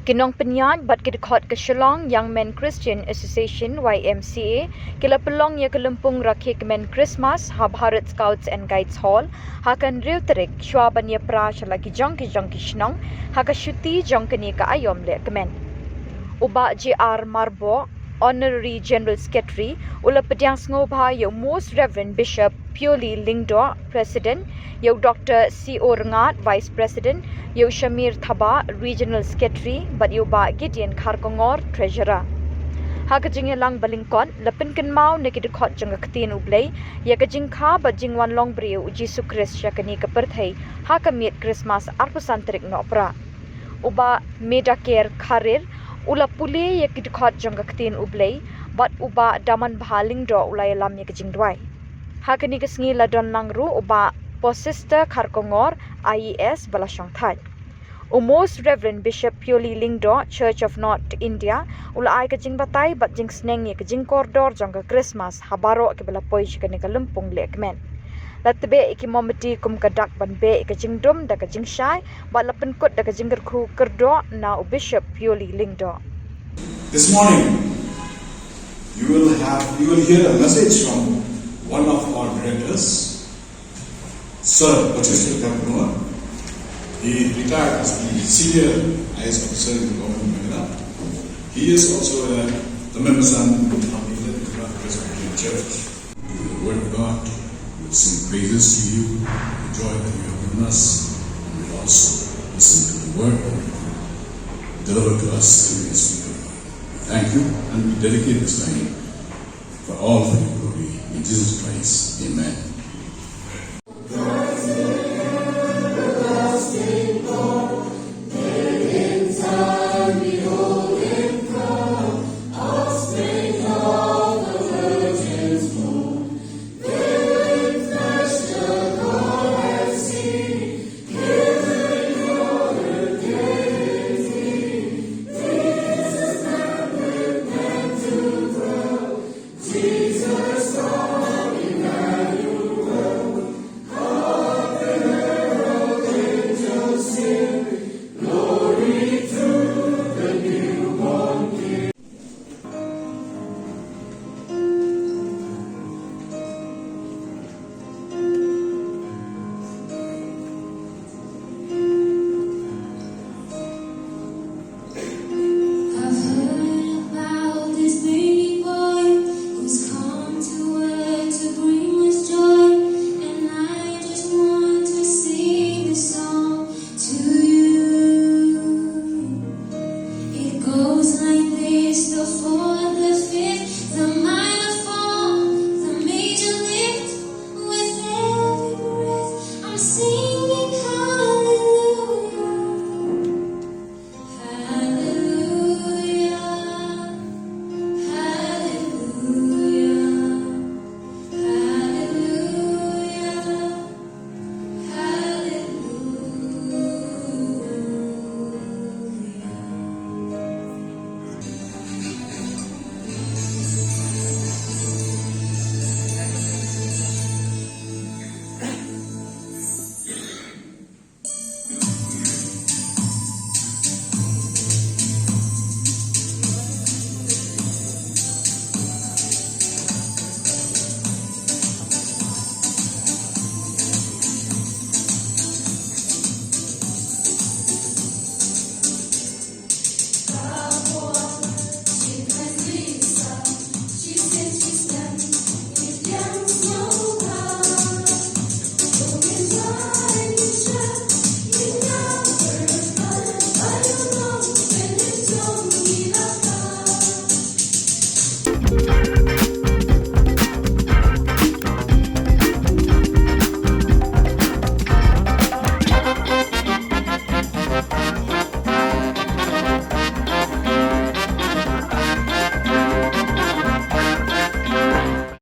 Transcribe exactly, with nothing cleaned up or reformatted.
Ki nongpynïaid bad ki dkhot ka Shillong Young Men Christian Association, Y M C A, ki la pynlong ïa ka lympung rakhe kmen Christmas ha Bharat Scouts and Guides Hall ha ka hynriew tarik, shwa ban ïa pra sha la ki jong ki jong ki shnong ha ka shuti jong kane ka aiom leh kmen. U Bah J R Marbo, Honorary General Secretary, u la pdiang sngewbha ïa u Most Reverend Bishop Pioli Lyngdoh, President, ïa u Doctor C O Rngat, Vice President, ïa u Shamir Thabah, Regional Secretary, bad ïa u Bah Gideon Kharkongor, Treasurer. Ha ka jingïalang ba lyngkot, la pynkynmaw na ki dkhot jong ka ktien U Blei ïa ka jingkha bad jingwan long briew U Jisu Khrist sha kane ka pyrthei ha ka miet Christmas arphew san tarik Nohprah. U Bah Medaker Kharir u la pule ïa ki dkhot jong ka ktien U Blei, bad u Bah Damanbha Lyngdoh u la ïalam ïa ka jingduwai. Ha kane ka sngi la don lang ruh u Bah Posister Kharkongor, I A S, ba la shongthait. U Most Reverend Bishop Pioli Lyngdoh, Church of North India, u la ai ka jingbatai bad jingsneng ïa ka jingkordor jong ka Christmas ha baroh kiba la poi sha kane ka lympung leh kmen. La tbeh ïa ki mombati kum ka dak ban beh ïa ka jingdum da ka jingshai, bad la pynkut da ka jingkyrkhu kyrdoh na u Bishop Pioli Lyngdoh. This morning, you will have, you will hear a message from one of our directors, Sir Patricia Kharkongor. He retired as the senior I A S officer in the government of Meghalaya. He is also a, a member son of the Presbyterian Church. With the word of God, we'll sing praises to you, the joy that you have given us, and we'll also listen to the word that you deliver to us through your Spirit. Thank you, and we dedicate this time for all for your glory. In Jesus Christ, amen.